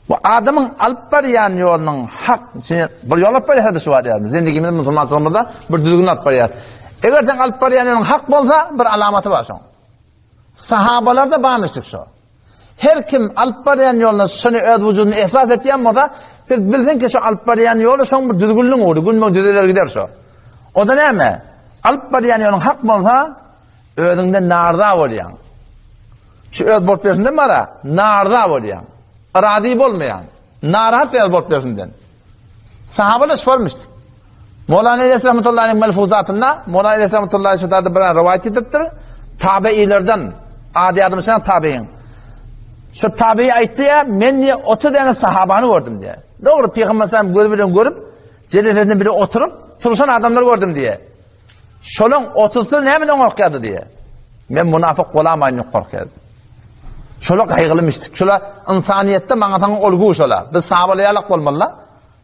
Bu adamyň alyp barýan ýolunyň hak, şimdi bir ýol alyp barýar şu wagt ýaly. Zendigimiz musulmançylygymyzda bir düzgün alyp barýar. Eger sen alyp barýan ýoluň hak bolsa, bir alamaty bar şoň. Sahabalarda barmyşdyk şo. Her kim alyp barýan ýoluna şony öz wujudynda ehsas etýän bolsa, siz bilsin ki şo alyp barýan ýoly şoň bir düzgünliň ugry, günbe-gün düzeler gider şo. O-da näme? Alyp barýan ýoluň hak bolsa, özüňden narza bolýaň. Şu öz bolup berşinden bara, narza bolýaň. Razy bolmaýaň. Narahat öz bolup berşinden. Sahabalar şu bolmuşdy. Mowlana Ilyas rahmetullahi aleyh melfuzatynda Mowlana Ilyas rahmetullahi şu taýda bir rowaýat edipdir. Tabeýlerden ady ýadymda tabeýin. Şu tabeýi aýtdy ya, men diýe 30 däne sahabany gördüm diýe. Dogry Pygamber sallam gözi bilen görüp, jelesesinde bile oturyp, turşan adamlar gördüm diýe. Şolaň 30-sy nämeden gorkýardy diýe. Men munafyk bolamaýyn diýip gorkýardy. Şola gaýgyly Şola ynsanyýetde maňa saňa olgu şola. Biz sahabalar ýalak bolmaly.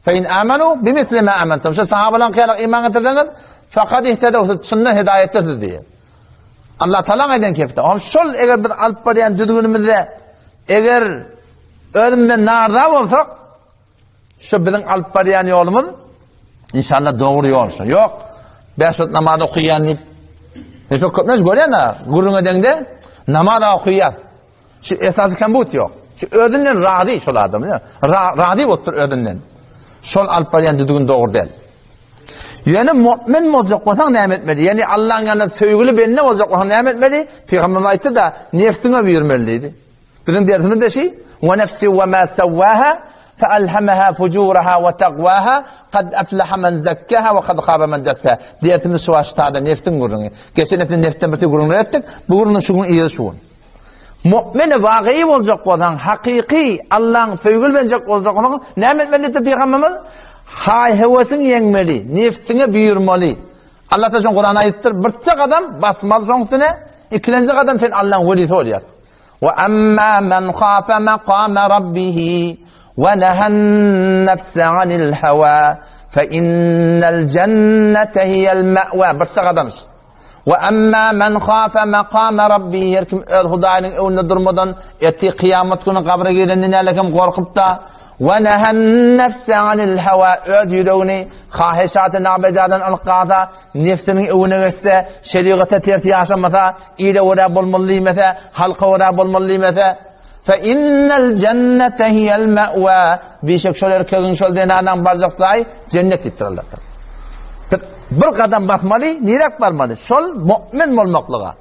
Fe in amanu bimisli ma amantum. Şu sahabalaryň ýalak iman getirseňiz, faqad ihtadaw siz çyndan hidaýetdesiz diýe. Allah Taala aýdan kefte. Hem şol eger biz alyp barýan düzgünimizde eger özümizden narza bolsak, Şu biziň alyp barýan ýolumyz inşallah dogry ýol şu. Ýok. Bäş wagt namaz okaýan diýip. Men şo köplenç görýän-ä, gürrüň edeňde namaz okaýar. Şu esasy kembut ýok. Şu özünden razy şol adam. Ra razy bolupdyr özünden. Şol alyp barýan düzgün dogry däl. Ýöne mu'min boljak bolsaň näme etmeli? Ýani Allahyň ýanynda söýgüli bende boljak bolsaň näme etmeli? Pygamberimiz aýtdy-da, nefsiňe buýurmaly diýdi. Biziň dersimiz de şi, Ve nefsi ve ma sawwaha fe alhamaha fujuraha ve taqwaha kad aflaha men zakkaha ve kad khaba men dassaha. Dersimiz şu başda nefsiň gürrüňi. Geçen hepde nefsden bir gürrüňler etdik. Bu gürrüňiň şu gün yzy şu gün. Mu'min wagyý boljak bolsaň, hakyky Allahyň söýgüli benjek boljak bolsaň, näme etmeli diýdi Pygamberimiz? Haý höwesiň ýeňmeli, nefsiňe buýurmaly. Allah Taala Kur'an aýtdyr, birçe gadam basmaly şoň üstüne, ikilenji gadam sen Allahyň welisi bolýar. Ve amma men khafa maqama rabbih ve nehan nefse anil hawa fe innel cennete hiyel ma'wa. Birçe gadam. Ve amma men khafa maqama rabbih her kim öz Hudaýynyň öňünde durmadan ertir kyýamat güni gabra girende nälekem gorkup da ve nehan nefse anil hawa öz ýüregini haheşaty nabejadan alyp galsa nefsiniň öňüne geçse şerigata ters ýaşamasa ile görä bolmaly diýmese halka görä bolmaly diýmese fe innel cennete hiyel me'wa bişek şol erkegiň şol zenanyň barjak jaýy jennet diýipdir Allah. Bir gadam basmaly, nirek barmaly? Şol mu'min bolmaklyga.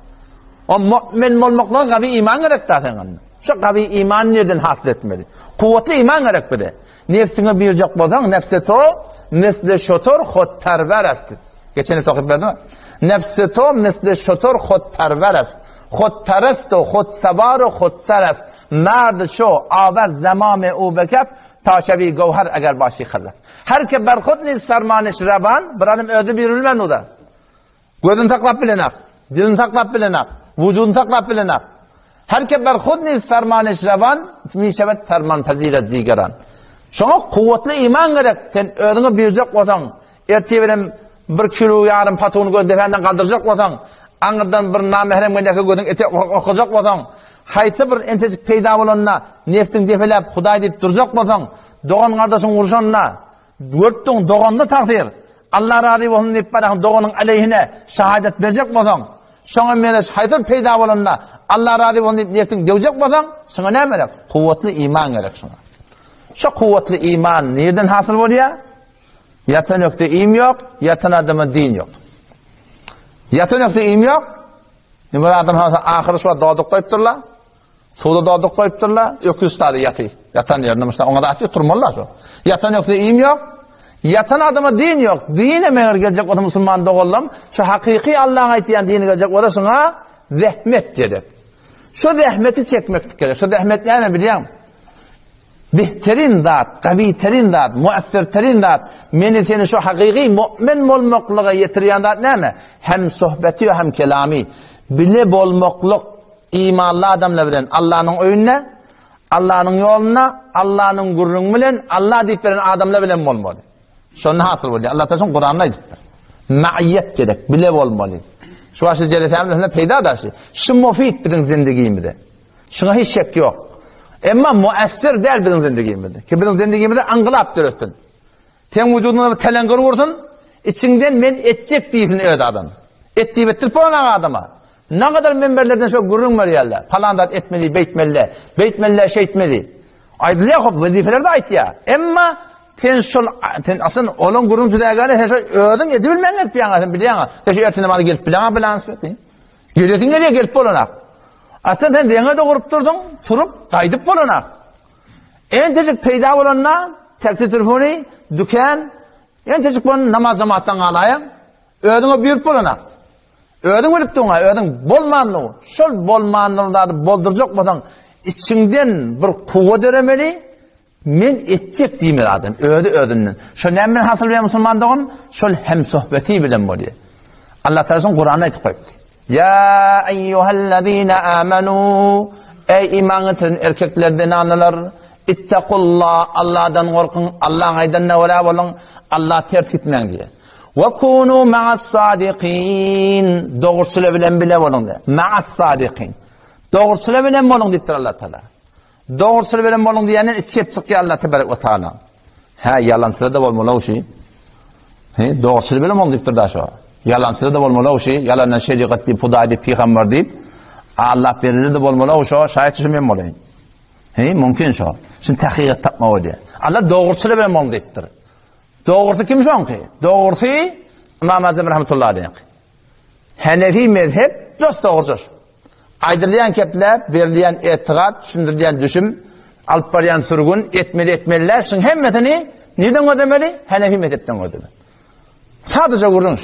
O mu'min bolmaklyga gawy iman gerek da sen. Şu gawy iman nirden hasyl etmeli? Kuwwatly iman gerek bize. Nefsiňe birjek bolsaň, nefse to misli şotor hot perver est. Geçen hepde okyp berdim. Nefse to misli şotor hot perver est. Hot perest o hot savar o hot ser est. Merd şo aver zemame u bekef ta şevi gevher eger başy hazar. Her ke berhut niz fermaniş revan, bir adam özi bir o da. Gözüni saklap bilenak, dilini saklap bilenak, vücudunu saklap bilenak. Her ke berhut niz fermaniş revan, mişevet ferman peziret digeran. Şoňa kuwwatly iman gerek. Sen özüňe birjek bolsaň, ertir bilen bir kilo ýarym patuny göz depänden galdyrjak bolsaň, aňyrdan bir namährem gelýärkä gözüň ete okajak bolsaň, haýsy bir entejik peýda bolanda nefsiň depeläp Hudaý diýip durjak bolsaň, Dogan-gardaşyň urşanda, görüpdiň, doganda tagsyr, Allah razy bolsun diýip baraň doganyň aleýhine şahadat berjek bolsaň, şoňa meňzeş haýsy bir peýda bolanda Allah razy bolsun diýip nefsiňi döwjek bolsaň, şuňa näme gerek? Kuwwatly iman gerek şuňa. Şo kuwwatly iman nirden hasyl bolýar? Ýatan ökde iým ýok, ýatan adama din ýok. Ýatan ökde iým ýok. Bir adam ahyry şu wagt dolduk goýupdyrlar. Suwda dolduk goýupdyrlar, öküz stady ýaty. Ýatan ýerinde myşda oňa zat ýok, turmalylar şo. Ýatan öküze iým ýok. Ýatan adama din ýok. Dine meger geljek bolsa musulman doganlam, şu hakyky Allaň aýtýan dini geljek bolsa şuňa zähmet gerek. Şu zähmeti çekmeklik gerek. Şu zähmet näme bilýäňmi? Behterin zat, gawyterin zat, muassirterin zat, meni seni şu hakyky mu'min bolmaklyga ýetirýän zat näme? Hem sohbeti we hem kelamy. Bile bolmaklyk imanly adamlar bilen Allanyň öýünde, Allanyň ýolunda, Allanyň gürrüňi bilen, Alla diýip beren adamlar bilen bolmaly. Şonda hasyl bolýar. Allah Taala Kuranda aýdypdyr. Maiyet gerek, bile bolmaly. Şu başy jelesämiz peýda daşy. Şu mufid biziň zindigimize. Şuňa hiç şek ýok. Emma muessir däl biziň zindigimizde. Ki biziň zindigimizde yngylap döretsin. Seň wujudyňda bir teleňgir ursun, içiňden men etjek diýsin öz adam. Et diýip etdirip bolanok adama. Nagadar minberlerden şo gürrüň berýärler. Palan zat etmeli, beýtmeli, beýtmeli, şeýtmeli. Aýdylýar hop, wezifeler-de aýtýar. Emma sen şol sen aslyn olaň gürrüň jüdägäne sen şol özüň edibilmän gelip ýaňa sen bilýäň. Sen şu ertir namaza gelip bileňa bilen sen. Gelesiň gelýär gelip bolanak. Aslyn sen deňe-de gurup durduň, turup gaýdyp bolanak. Entejik peýda bolanda taksi telefony, dükan, entejik bolan namaz jemaatdan galaýaň. Özüňe buýrup bolanak. Özüň bilip durňa, özüň bolmanlygy, şol bolmanlygy zady boldurjak bolsaň, içiňden bir kuwwa döremeli, men etjek diýmeli adam, özi özünden. Şol näme bilen hasyl bolýar musulman dogan? Şol hemsohbeti bilen bolýar. Allah Taala şoň Kuranda aýdyp goýupdy. Ýa eýýuhellezine amanu Eý iman getiren erkekler, zenanlar, ittakullah, Allahdan gorkuň, Allahyň aýdanyna görä boluň, Allaha ters gitmäň diýýär. Ve kunu ma'as sadikin. Dogruçylar bilen bile boluň diýýär. Ma'as sadikin. Dogruçylar bilen boluň diýipdir Allah Taala. Dogruçylar bilen boluň diýenden iki gep çykýar Allah tebarek we taala. Hä, ýalançylar da bolmaly şi. He, dogruçylar bilen boluň diýipdir da şo. Ýalançylar da bolmaly şi. Ýalandan şerigat diýip, Hudaý diýip, pygamber diýip, Allah berili de bolmaly şo. Şaýat şu men bolaýyn. He, mümkin şo. Şuny tahkyk tapmak bolýar. Allah dogruçylar bilen boluň diýipdir. Dogrusy kim şoňky? Dogrusy Ymam Azam rahmetullahi aleyh. Hanefi mezhep dost dogrudyr. Aýdylýan kepler, berilýän etigat, düşündirilýän düşüm, alyp barýan sürgün, etmeli etmeliler, şuň hemmesini nirden gözlemeli? Hanefi mezhepden gözlemeli. Sadaja gürrüň.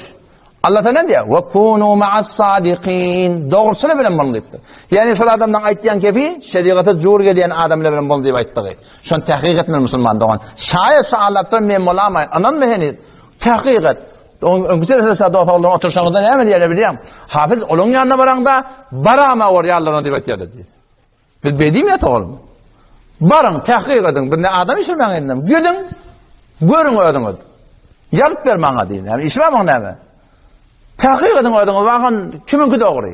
Allah Taala diýýär: "Ve kunu ma'as sadikin." Dogruçylar bilen boluň diýipdir. Ýagny şol adamlaryň aýtýan kepi şeriata jur gelýän adamlar bilen bol diýip aýtdygy. Şony tahkyk etmeli musulman dogan. Şaýat şu Allahdan men bolamaýyn. Ynanma heniz. Tahkyk et. Öňki terese dost oglan oturşaňyzda näme diýerler bilýäň? Hafiz olaň ýanyna baraňda barama gorýarlar diýip aýtýarlar diýip. Biz beýdiýmeýäs oglum. Baryň, tahkyk ediň. Bir ne adam işirmäň elinden. Gidiň, görüň özüňiz. Ýazyp ber maňa diýin. Näme işi bar muň näme? Tahkyk ediň özüňiz. Bakan kimiňki dogry?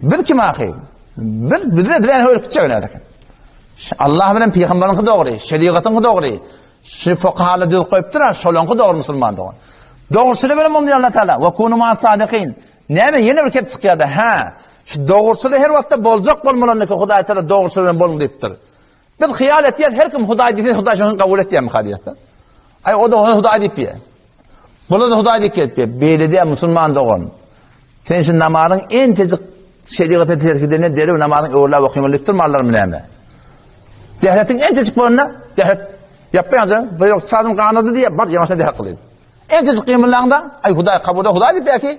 Biz kim ahy? Biz bize bilen höwür gitjek näde. Allah bilen pygamberiňki dogry, şerigatyňky dogry. Şu fukahalar düz goýupdyr, şolaňky dogry musulman dogan. Dogrusyny bilen muny Allah Taala. Ve kunu ma sadikin. Näme ýene bir kep çykýar-da, hä, şu dogruçyl her wagtda boljak bolmalandyky Hudaý Taala dogruçyl bilen boluň diýipdir. Biz hyýal etýäris, her kim Hudaý diýse Hudaý şony kabul etýärmi diýýär. Aý o da Hudaý diýip diýýär. Bular da Hudaý diýip gelip diýýär. Beýle diýýär musulman dogan. Sen şu namazyň entejik şerigata terk edene derrew namazyň öwrüläp okymaly diýip durmalylarmy näme? Dähretiň entejik bolanda, dähret ýapýanca, bir ýok sazym ganady diýýär, bar ýaňasyna dähret kylýar. Entejik gymyllaňda, aý Hudaý kabul Hudaý diýip belki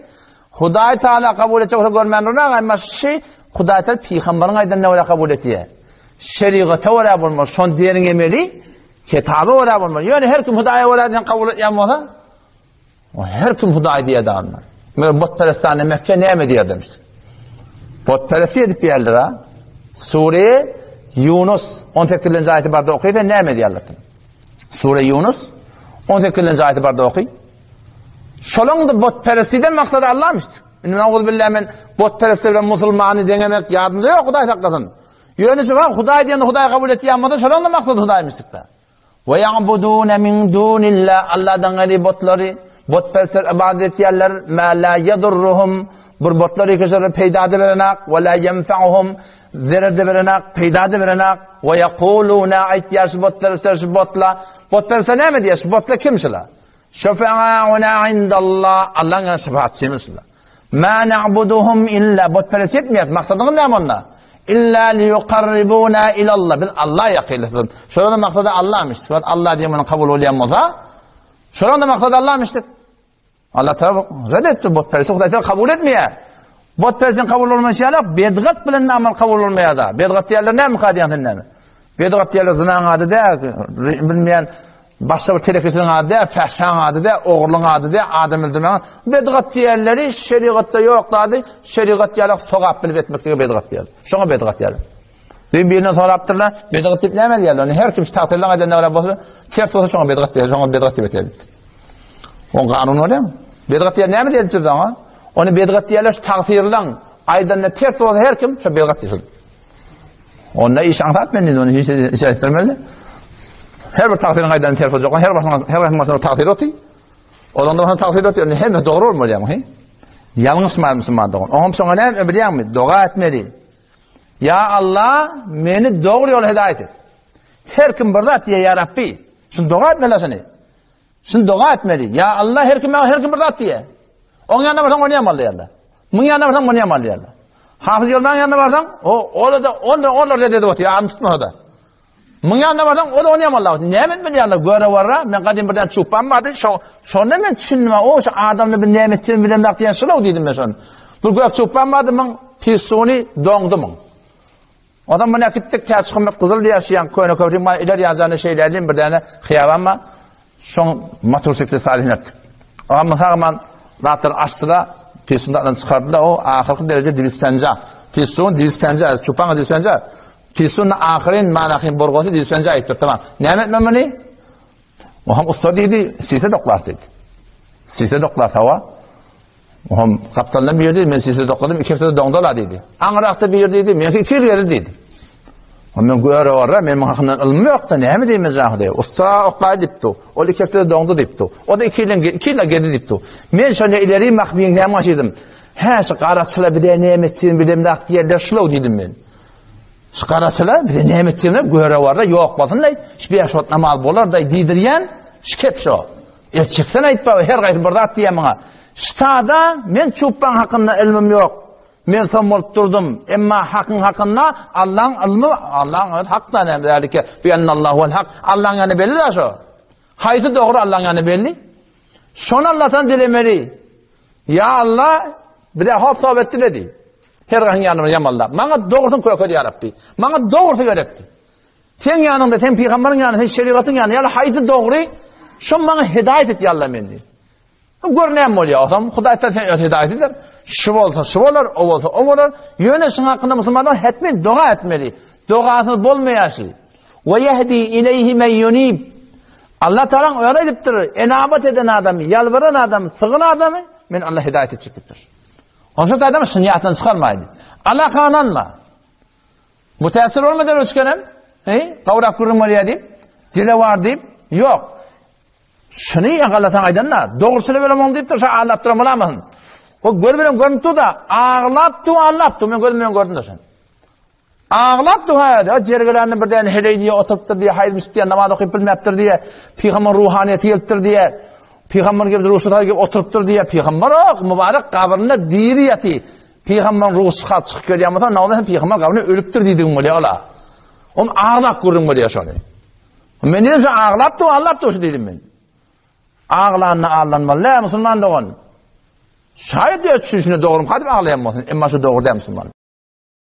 Hudaý Taala kabul etjek bolsa görmän durna, emma şi Hudaý Taala pygamberiň aýdanyna görä kabul etýär. Şerigata görä bolmaz, şon diýeniň emeli kitaba görä bolmaz. Ýöne her kim Hudaýa görä diýen kabul etýän bolsa, o her kim Hudaý diýer adamlar. Meger butperestane Mekke näme diýer demiş. Butperesti edip diýerler ha. Sure Yunus 18-nji aýaty barda okysa näme diýerler? Sure Yunus 18-nji aýaty barda oky. Şolaň da butperestiden maksady Allahmyş. Indi nauz billah men butperest bilen musulmany deňemek ýadymda ýok Hudaý saklasyn. Ýöne şu wagt Hudaý diýende Hudaý kabul etýän bolsa şolaň da maksady Hudaýmyşdykda. Ve ya'budun min dunillah Allahdan gaýry butlary butperestler ibadet etýärler. Ma la yadurruhum bir butlary kişilere peýda da berenak ve la yenfa'uhum zerer de berenak, peýda da berenak. Ve yekuluna aýtýar şu butperestler şu butla. Butperestler näme diýýär? Şu butlar kim şular? Şefa'una indallah Allah'ın ýanynda şefaatçymyz şular. Ma na'buduhum illa butperest etmeýäs. Maksadyňyz näme onda? Illa liyuqarribuna ilallah. Biz Allah ýakynlaşsyn. Şolara maksady Allahmyş. Şuwagt Allah diýen muny kabul bolýan bolsa, şolara maksady Allahmyş diýip. Allah Taala red etdi butperesti. Hudaý Taala kabul etmeýär. Butperestiň kabul bolmaýşy ýaly bedgat bilen amal kabul bolmaýar da. Bedgat diýerler näme diýen sen näme? Bedgat diýerler zynaň ady däl, bilmeýän Başga bir telekeçiligiň ady däl, fähşaň ady däl, ogurlygyň ady däl, adam öldürmegiň. Bedgat diýenleri şerigatda ýok zady, şerigat ýalak sogap bilip etmekligi bedgat diýerler. Şoňa bedgat diýerler. Düýn birinden sorapdyrlar, bedgat diýip näme diýerler? Ony her kim şu tagtyrlaň aýdanyna görä bolsa, ters bolsa şoňa bedgat diýer, şoňa bedgat diýip etýär diýipdir. Oň kanuny bolýarmy? Bedgat diýen näme diýilipdir oňa? Ony bedgat diýerler şu tagtyrlaň aýdanyna ters bolsa her kim şo bedgat diýsin. Onda iş aňsat men indi ony hiç hiç aýdyp bermeli. Her bir tagsyryň aýdany ters boljak, her başyň her başyň başynda tagsyr oty. Olanda başyň tagsyr oty, indi hemme dogry bolmaly ýa, he? Ýalňyşmaýar musulman dogan. Oňam şoňa näme bilýäňmi? Doga etmeli. Ýa Allah, meni dogry ýola hidaýat et. Her kim bir zat diýýär, ýa Rabbi. Şunu doga etmeli şunu. Şunu doga etmeli. Ýa Allah, her kim her kim bir zat diýýär. Oň ýanyna barsaň ony ýamal diýerler. Muň ýanyna barsaň muny ýamal diýerler. Hafyz Ýolmaň ýanyna barsaň, o ola-da onda olar edip otyr, adyny tutmasa-da. Muň ýanyna barsaň, o-da ony ýamanlap otyr. Näme etmeli ýaly göre barra, men gadym birden çupam bardy, şo şonda men düşündim, o şu adamny bir näme etjegimi bilemok diýen şulow diýdim men şony. Bir gök çupam bardy, muň pistony doňdy muň. Ondan muny äkitdik, Täçhommet Gyzyl diýýär, şu ýan köne köprüň bar, ileri ýanjanda şeýle bir däne hyýaban bar. Şoň motosikli salyny etdik. Oňa sag-aman zatlary açdylar, piston zatlaryny çykardylar, o ahyrky dereje diwispenja. Piston diwispenja, çupaň diwispenja. Piston ahyryn manahyn borgasy diwispenja aýtdyr, tamam. Näme etmem muny? Oňam ussa diýdi, sise doklar diýdi. Sise doklar hawa. Oňam gapdalyndan bir diýdi, men sise dokladym, iki hepdede doňdala diýdi. Aňyrakda bir diýdi, men iki ýyl geldi diýdi. O men göre barra, men muň hakynda ylmym ýok-da, näme diýmez jan Hudaý. Ussa oklaý diýipdi. Ol iki hepdede doňdy diýipdi. O da iki ýyldan iki ýyla geldi diýipdi. Men şonda ileri mahbiň näme aşydym. Hä, şu garaçyla bize näme etjegini bilemzak diýerler şulow diýdim men. Şu garaçyla bize näme etjegini göre barra ýok bolsun-laý, şu bäş wagt namaz bolar-daý diýdirýän şu kep şo. Etjeksen aýtma, her gaýsy bir zat diýýär muňa. Ştada men çupbaň hakynda ylmym ýok. Men som bolup durdum. Emma hakyň hakynda Allaň ylmy, Allaň özi hak da näme zalike bi ennallahu huwal hak. Allaň ýany belli da şo. Haýsy dogry Allaň ýany belli. Şony Allahdan dilemeli. Ýa Allah, bize hop sop et diledi. Her gaýsyň ýanyna ýamalla. Maňa dogrusyny köket ýa Rabbi. Maňa dogrusy gerekdi. Seň ýanyňda, seň pygamberiň ýanynda, seň şerigatyň ýanynda, ýa haýsy dogry, şo maňa hidaýat et ýa Allah meni. Gör näme bolýar, osam Hudaý Taala sen öz hidaýat eder. Şu bolsa şu bolar, o bolsa o bolar. Ýöne şuň hakynda musulmanlar hetmen doga etmeli. Dogasyz bolmaýar şi. We yehdi ileyhi men yunib. Allah Taala öyle aýdypdyr, enabat eden adamy, ýalbaran adamy, sygyn adamy men Allah hidaýat etjek diýipdir. Onsoň adam şuny ýatdan çykarmaýdy. Alakananma. Mütässir bolma derrew çykaram. Heý, gowrak gürrüň bolýar diýip, dile bar diýip, ýok. Şuny Allah saňa aýdanda, dogrusyny bilen oň diýipdir, şo aglap duran bolamasyn. O göz bilen görünip dur-da, aglap dur, aglap dur, men gözüm bilen gördüm-de şony. Aglap dur ha, o jergelände bir däne heleý diýe oturypdyr diýe, haýzmyş diýe, namaz okyp bilmäpdir diýe, pygamber ruhanyýeti gelipdir diýe, pygamber gelip ruhsat gelip oturypdyr diýe, pygamber ok, mübarek gabrynda diri ýaty. Pygamberyň ruhy çyka çykyp gelýän bolsa, nawda hem pygamber gabrynda ölüpdir diýdigiň bolýar ola. Ol aglap gürrüň berýär şony. Men diýdim, şu aglap dur, aglap dur şu diýdim men. Aglanda aldanmaly däl musulman dogan. Şaýat diýip düşünişine dogrum hadyp aglaýan bolsun, emma şu dogry däl musulman.